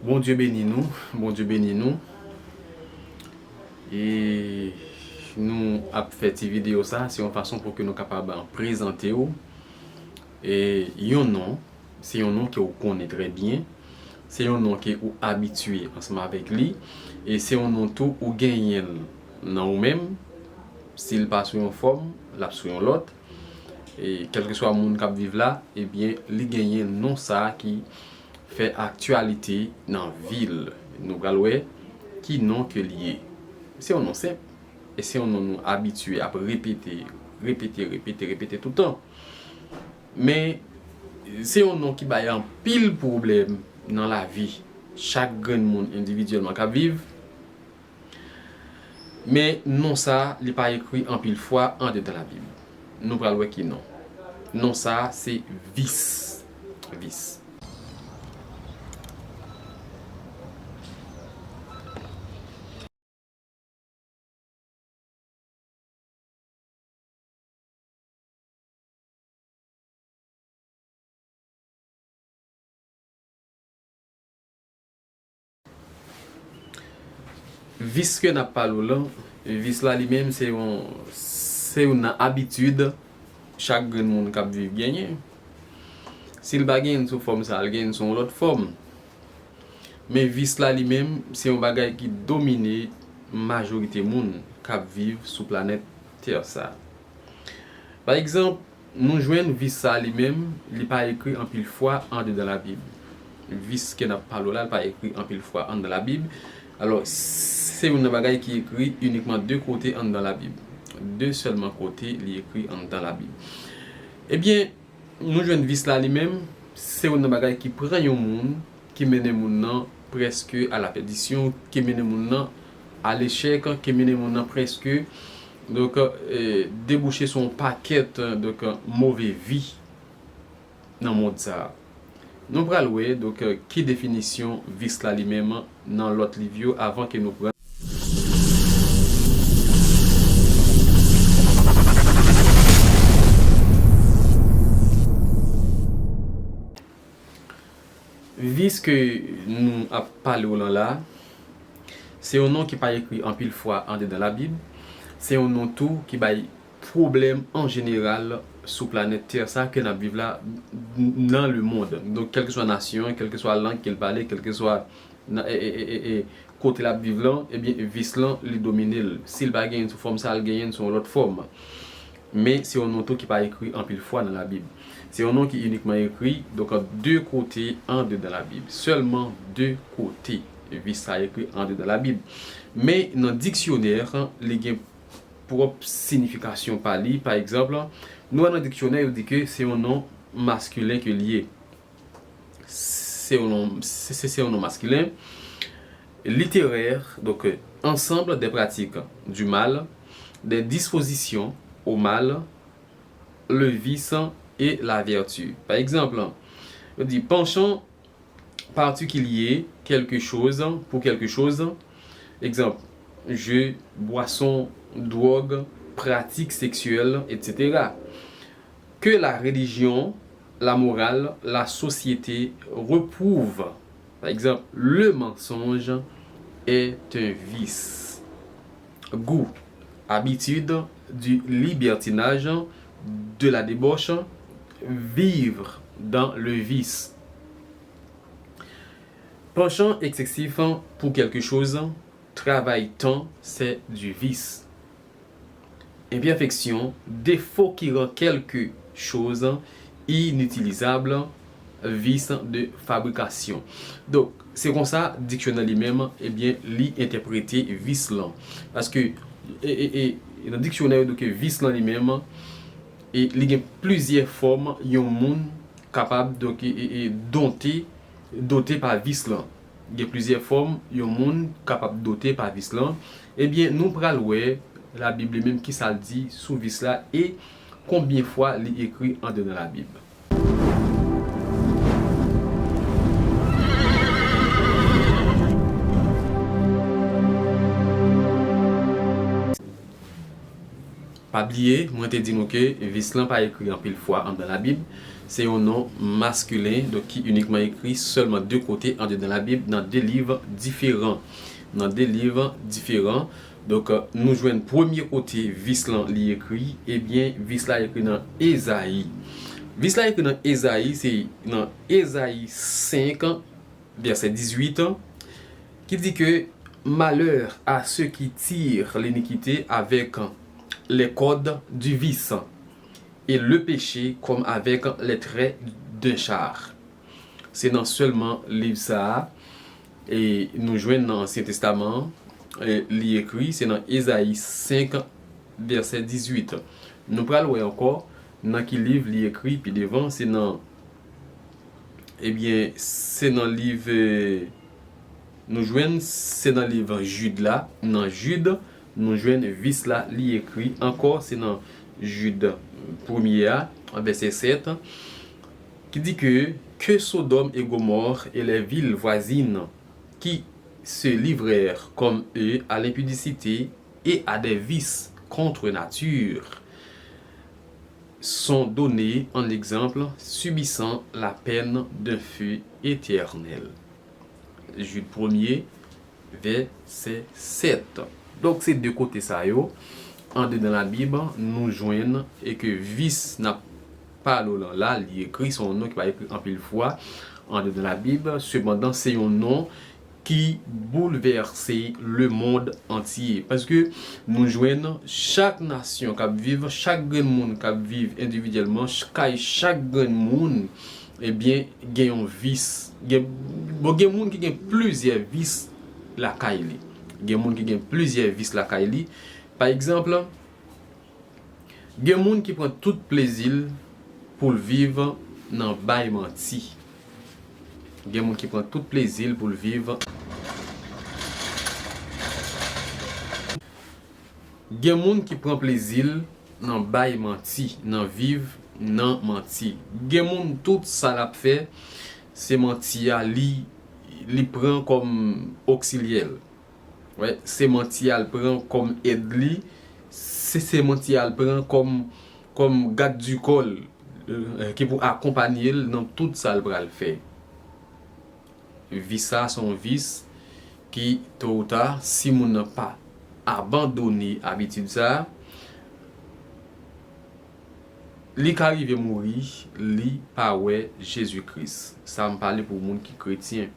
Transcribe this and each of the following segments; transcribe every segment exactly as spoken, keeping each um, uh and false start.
Bondye beni nou, Bondye beni nou. E nou ap fè ti videyo sa, se yon fason pou ke nou kapab prezante w. E yon non, se yon non ke w konnen trè byen, se yon non ke ou abitye ansanm avèk li, e se yon non tou ou genyen l nan ou menm, si l pa sou yon fòm, l ap sou yon lòt. E kèlkeswa moun k ap viv la, ebyen, li genyen non sa a ki fè aktyalite nan vi l. Nou pral wè ki non ke l ye. Se yon non senp, e se yon non nou abitye ap repete, repete, repete, repete toutan. Men, se yon non ki bay anpil pwoblèm nan lavi chak grenn moun endividyèlman k ap viv. Men non sa a, li pa ekri anpil fwa andedan Labib. Nou pral wè ki non. Non sa a, se vis. Vis. Vis ke n ap pale w lan, vis la li menm se yon, se youn nan abitid chak grenn moun k ap viv genyen. Si l pa genyen sou fòm sa a, l genyen sou yon lòt fòm. Men vis la li menm, se yon bagay ki domine majorite moun k ap viv sou planèt tè sa. Pa egzanp, nou jwenn vis sa li menm, li pa ekri anpil fwa andedan Labib. Vis ke n ap pale w la, li pa ekri anpil fwa anndan Labib. Alò, se youn nan bagay ki ekri inikman de kote anndan Labib. De sèlman kote li ekri anndan Labib. Ebyen, nou jwenn vis la li menm, se youn nan bagay ki pran yon moun, ki mennen moun nan prèske a la pèdisyon, ki mennen moun nan a lechèk, ki mennen moun nan prèske, donk, eh, debouche sou yon pakèt, donk, move vi nan mond sa a. Nou pral wè, donk, ki definisyon vis la li menm nan lòt liv yo avan ke nou pran. Vis ke nou ap pale w lan la, se yon non ki pa ekri anpil fwa andedan Labib. Se yon non tou ki bay pwoblèm an jeneral sou planèt tè sa ke n ap viv la, nan le monde. Donk, kèlkeswa nasyon an, kèlkeswa lang ke l pale, kèlkeswa nan, e, e, e, e, e, kote l ap viv lan, ebyen, vis lan, li domine l. Si l pa genyen sou fòm sa a, l genyen sou yon lòt fòm. Men, se yon non tou ki pa ekri anpil fwa nan Labib. Se yon non ki inikman ekri, donk, de kote andedan Labib. Sèlman de kote vis sa a ekri andedan Labib. Men, nan diksyonè, li gen pwòp siyifikasyon pa li. Pa egzanp, nou wè nan diksyonè, yo di ke se yon non maskilen ke l ye. Se yon non, se, se, se yon non maskilen. Littéraire, donc, euh, ensemble des pratiques du mal, des dispositions au mal, le vice et la vertu. Pa egzanp, yo di, penchant particulier, quelque chose, pour quelque chose. Egzanp, jeu, boisson, drogue, pratique sexuelle, et cetera. Que la religion, la morale, la société reprouve. Par exemple, le mensonge est un vice. Goût, habitude du libertinage, de la débauche, vivre dans le vice. Penchant excessif pour quelque chose, travail tant, c'est du vice. Imperfection, défaut qui rend quelque chose inutilisable, vice de fabrication. Donk, se konsa diksyonè li menm, ebyen, li entèprete vis lan. Paske, e, e, e, nan diksyonè yo, donk, vis lan li menm, e li gen plizyè fòm yon moun kapab, donk, e, e, e, donte, dote pa vis lan. Gen plizyè fòm yon moun kapab dote pa vis lan. Ebyen, nou pral wè Labib li menm ki sa l di sou vis la e konbyen fwa li ekri andedan Labib. Pa bliye, mwen te di nou ke vis lan pa ekri anpil fwa anndan Labib. Se yon non maskilen, donk, ki inikman ekri sèlman de kote andedan Labib, nan de liv diferan. Nan de liv diferan. Donk, nou jwenn premye kote vis lan li ekri, ebyen, vis la ekri nan Ezayi. Vis la ekri nan Ezayi, se nan Ezayi senk, vèsè dizuit, ki di ke, malheur à ceux qui tirent l'iniquité avec les cordes du vice, et le péché comme avec les traits d'un char. Se nan sèlman liv sa a, e nou jwenn nan Ansyen Testaman an, e li ekri, se nan Ezayi senk, vèsè dizuit. Nou pral wè ankò nan ki liv li ekri pi devan, se nan, ebyen, se nan liv, eh, nou jwenn, se nan liv Jid la, nan Jid, nou jwenn vis la, li ekri ankò, se nan Jid premye a, vèsè sèt, ki di ke, que Sodome et Gomorrhe et les villes voisines qui se livrèrent comme eux à l'impudicité et à des vices contre nature sont donnés en exemple, subissant la peine d'un feu éternel. Jid premye, vèsè sèt. Donk, se de kote sa yo, andedan Labib, nou jwenn e ke vis n ap pale w lan la, li ekri, se yon non ki pa ekri anpil fwa andedan Labib. Sepandan, se yon non ki boulvèse lemonn antye. Paske nou jwenn chak nasyon k ap viv, chak grenn moun k ap viv endividyèlman, ch-, kay chak grenn moun, ebyen, gen yon vis. Gen, bon, gen moun ki gen plizyè vis lakay li. Gen moun ki gen plizyè vis lakay li. Pa egzanp, gen moun ki pran tout plezi l pou l viv nan bay manti. Gen moun ki pran tout plezi l pou l viv. Gen moun ki pran plezi l nan bay manti, nan viv nan manti. Gen moun, tout sa l ap fè, se manti a li, li pran kòm oksilyè l. Wè, se manti a l pran kòm èd li, se, se manti a l pran kòm, kòm gad di kò l, eh, ki pou akonpanye l nan tout sa l pral fè. Vis sa, se yon vis ki, to ou ta, si moun nan pa abandone abitid sa, li ka rive mouri, li pa wè Jezi Kris. Sa m pale pou moun ki kretyen.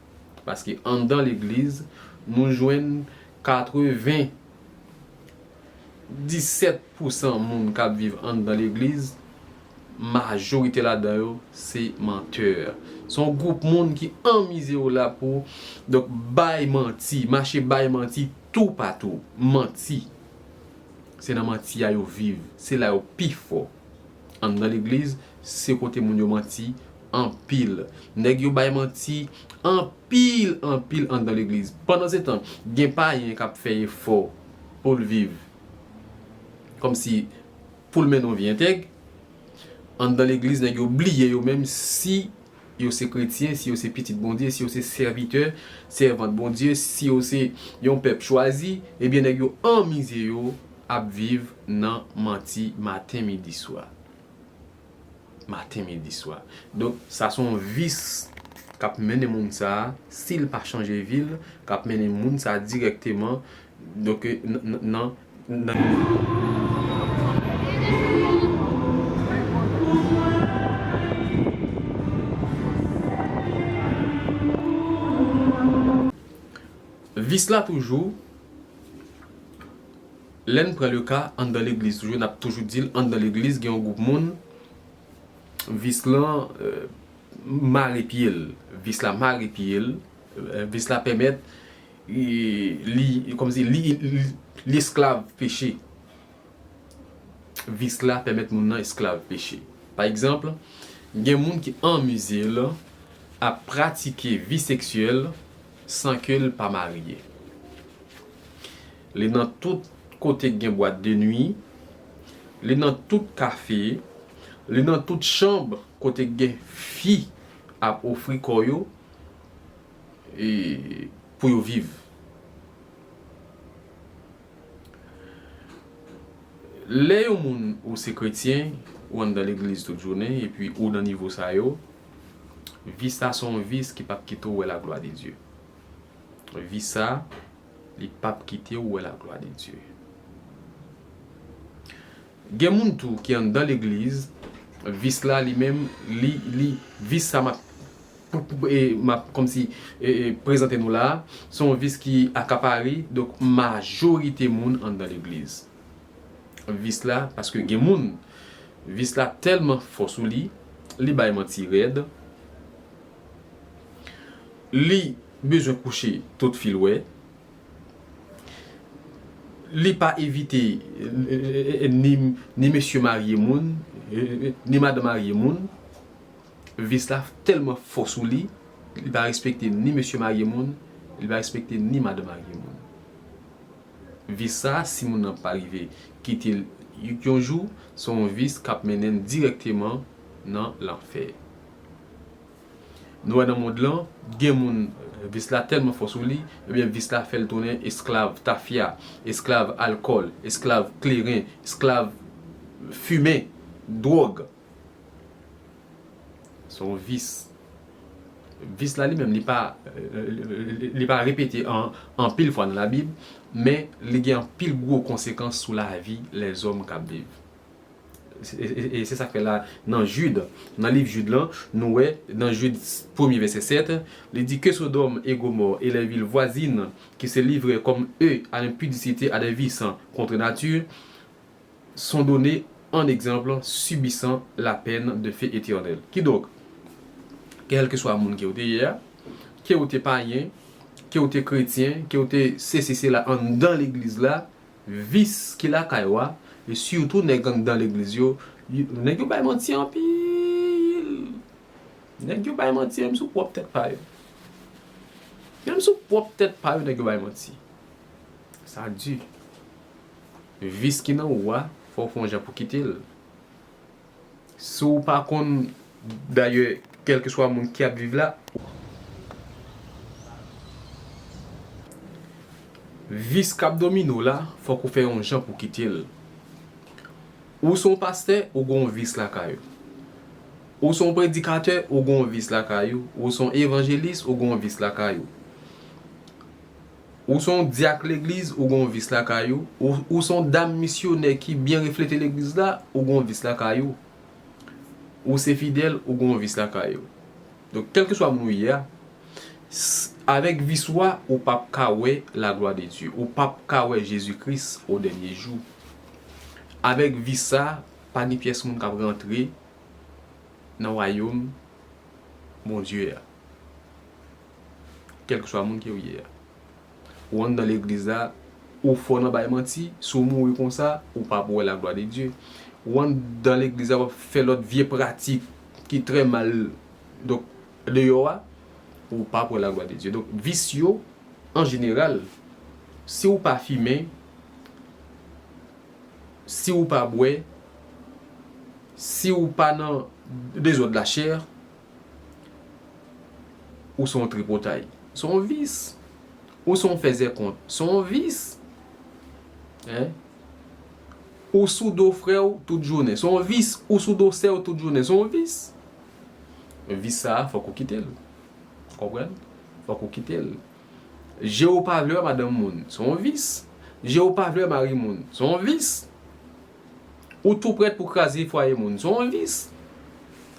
Paske anndan legliz, nou jwenn katreven disèt pousan moun k ap viv anndan legliz, majorite ladan yo se mantè. Se yon gwoup moun ki anmize yo la pou, donk, bay manti, mache bay manti toupatou. Manti. Se nan manti a yo viv. Se la yo pi fò. Anndan legliz, se kote moun yo manti anpil. Nèg yo bay manti anpil, anpil anndan legliz. Pandansetan, gen payen k ap fè efò pou l viv kòmsi pou l mennen yon vi entèg. Anndan legliz, nèg yo bliye yo menm si yo se kretyen, si yo se pitit Bondye, si yo se sèvitè, sèvant Bondye, si yo se yon pèp chwazi, ebyen, nèg yo anmize yo ap viv nan manti maten, midi, swa. Maten, midi, swa. Donk, sa se yon vis k ap mennen moun sa a, si l pa chanje vi l, k ap mennen moun sa a dirèkteman, donk, n-, n-, nan, nan, vis la toujou, lè n pran le ka, anndan legliz toujou, n ap toujou di l, anndan legliz, gen yon gwoup moun, vis lan, eh, mare pye l. Vis la mare pye l. Eh, vis la pèmèt, eh, li, kòmsi li, li, li esklav peche. Vis la pèmèt moun nan esklav peche. Pa egzanp, gen moun ki anmize l ap pratike vi seksyèl san ke l pa marye. Li nan tout kote k gen bwat de nwi, li nan tout kafe, li nan tout chanb kote k gen fi ap ofri kò yo, e, pou yo viv. Lè yon moun ou se kretyen, Ou anndan legliz tout jounen, epi ou nan nivo sa yo, vis sa se yon vis ki p ap kite w wè laglwa de Dye. Vis sa, li p ap kite w wè laglwa de Dye. Gen moun tou ki anndan legliz, vis la li menm, li, li, vis sa m ap, pou, pou, e, m ap kòmsi, e, e, prezante nou la, se yon vis ki akapare, donk, majorite moun anndan legliz. Vis la, paske gen moun, vis la tèlman fò sou li, li bay manti rèd, li bezwen kouche tout fi l wè, li pa evite, e, e, e, ni, ni mesye marye moun, e, e, ni madan marye moun. Vis la tèlman fò sou li, li pa respekte ni mesye marye moun, li pa respekte ni madan marye moun. Vis sa, si moun nan pa rive kite l yon jou, se yon vis k ap mennen n dirèkteman nan lanfè. Nou wè nan mond lan, gen moun, vis la tèlman fò sou li, ebyen vis la fè l tounen esklav tafya, esklav alkòl, esklav kleren, esklav fimen, dwòg. Se yon vis. Vis la li menm, li pa, li, li, li pa repete an, anpil fwa nan Labib, men li gen anpil gwo konsekans sou lavi lèzòm k ap viv. E, e, e se sa k fè la, nan Jid, nan liv Jid lan, nou wè, nan Jid premye vèsè sèt, li di, Que Sodome et Gomorrhe et les villes voisines qui se livraient comme eux à l'impudicité, à des vices contre nature, sont donnés en exemple, subissant la peine de feu éternel. Kidonk, kèlkeswa moun ke w te ye a, ke w te payen, ke w te kretyen, ke w te sesi sela anndan legliz la, vis ki lakay ou a, e sitou nèg anndan legliz yo, y-, nèg yo bay manti anpil. Nèg yo bay manti menm sou pwòp tèt pa yo. Menm sou pwòp tèt pa yo, nèg yo bay manti. Sa di. Vis ki nan ou a, fò w fè yon jan pou kite l. Si w pa konn, dayè, kèlkeswa moun ki ap viv la, vis k ap domine w la, fòk ou fè yon jan pou kite l. Ou se yon pastè, ou gen yon vis lakay ou. Ou se yon predikatè, ou gen yon vis lakay ou. Ou se yon evanjelis, ou gen yon vis lakay ou. Ou se yon dyak legliz, ou gen yon vis lakay ou. Ou, ou se yon dam misyonè ki byen reflete legliz la, ou gen yon vis lakay ou. Ou se fidèl, ou gen yon vis lakay ou. Donk, kèlkeswa moun ou ye a, s-, avèk vis ou a, ou p ap ka wè laglwa de Dye. Ou p ap ka wè Jezi Kris o dènye jou. Avèk vis sa, pa gen pyès moun k ap rantre nan wayòm Bondye a. Kèlkeswa moun ke w ye a. Ou anndan legliz la, ou fò nan bay manti, si w mouri konsa, ou p ap wè laglwa de Dye. Ou anndan legliz la, w ap fè lòt vye pratik ki trè mal, donk, deyò a, ou p ap wè laglwa de Dye. Donk, vis yo, an jeneral, si w pa fimen, si w pa bwè, si w pa nan dezòd lachè, ou se yon tripotay. Se yon vis. Ou se yon fèzè kont. Se yon vis. Hein? Ou sou do frè w tout jounen. Se yon vis. Ou sou do sè w tout jounen. Se yon vis. Vis sa a, fòk ou kite l. Konprann? Fòk ou kite l. Je w pa vle wè madanm moun, se yon vis. Je w pa vle wè mari moun, se yon vis. Ou tou prèt pou kraze fwaye moun, se yon vis.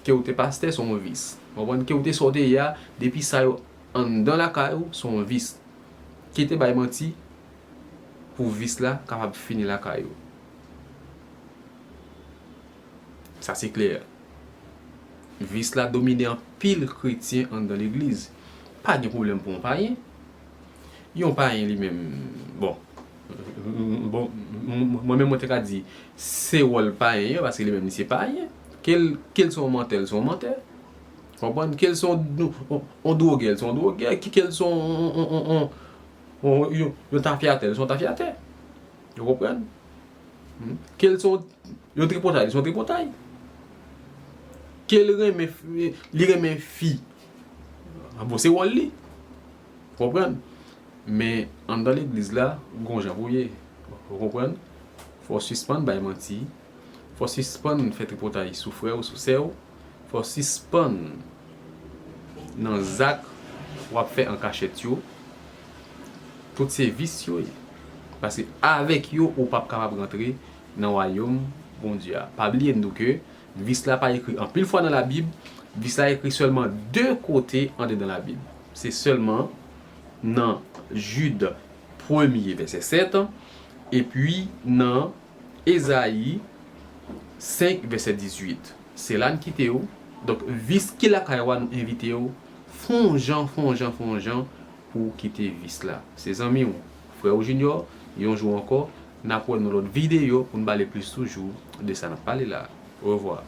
Ke w te pastè, se yon vis. Konprann? Ke w te sa w te ye a, depi sa yo anndan lakay ou, se yon vis. Kite bay manti pou vis la kapab fini lakay ou. Sa se klè. Vis la domine anpil kretyen anndan legliz. Pa gen pwoblèm pou yon payen. Yon payen li menm, bon, bon, mwen menm mwen te ka di se wòl payen an, paske li menm li se payen. Ke l, ke l se yon mantè, l se yon mantè. Konprann? Ke l se yon, yon, yon dwogè, l se yon dwogè. Ke, ke l se yon, yon, yon, yon, yon, yon tafyatè, l se yon tafyatè. Ou konprann? Hmm? Ke l se yon, yon tripotay, li se yon tripotay. Ke l renmen, li renmen fi. A bon, se wòl li. Ou konprann? Men, anndan legliz la, gon jan pou ye. Ou konprann? Fò w sispann bay manti. Fò w sispann fè tripotay sou frè w, sou sè w. Fò w sispann nan zak w ap fè an kachèt yo. Tout se vis yo ye. Paske avèk yo, ou p ap kapab rantre nan wayòm Bondye a. Pa bliye m di w ke vis la pa ekri anpil fwa nan Labib. Vis la ekri sèlman de kote andedan Labib. Se sèlman nan Jid premye vèsè sèt, epi nan Ezayi senk vèsè dizuit. Se la n kite w. Donk, vis ki lakay ou a, nou envite w fè yon jan, fè yon jan, fè yon jan pou w kite vis la. Se zanmi w, frè w Junior, yon jou ankò, n ap wè nan lòt videyo pou n pale plis toujou de sa n ap pale la. Orevwa.